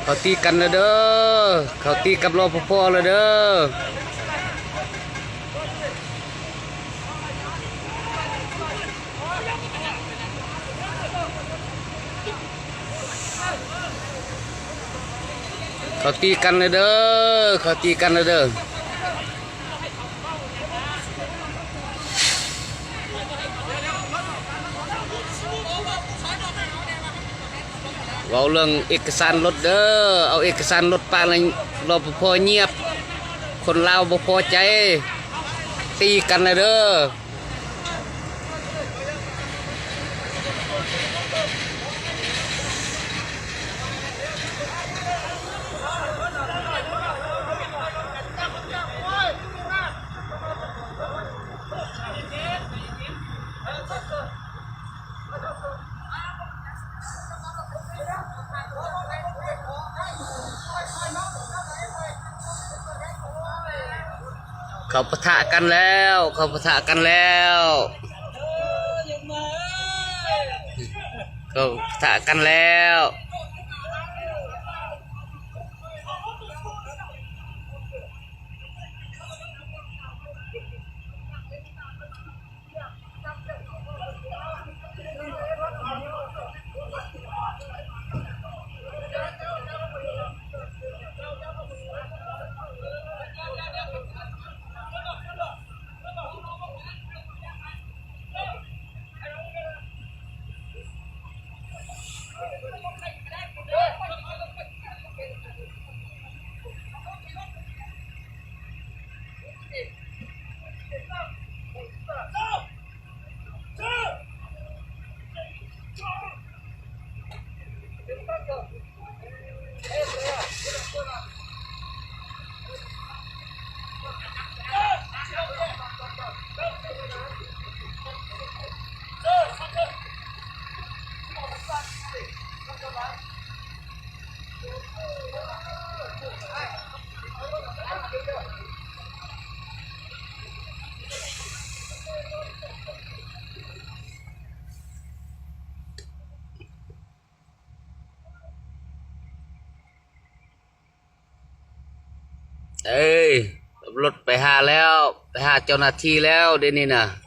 ເຂົາຕີກັນແລ້ວເດີ້ ເຂົາຕີກັບ ລປພ ແລ້ວເດີ້. ເຂົາຕີກັນແລ້ວເດີ້ ເຂົາຕີກັນແລ້ວເດີ້. ເວົ້າເລື່ອງເອກະສານລົດເດີ້ ເອົາເອກະສານລົດປະໃຫ້ ລປພ ຍຽບ. ຄົນລາວບໍ່ພໍໃຈ ຕີກັນແລ້ວເດີ້. ເຂົາປະທະກັນແລ້ວ ເຂົາປະທະກັນແລ້ວ ເຂົາປະທະກັນແລ້ວ. ເອີຍ ຕຳຫຼວດໄປຫາແລ້ວ ໄປຫາເຈົ້າໜ້າທີ່ແລ້ວ ດຽວນີ້ນະ.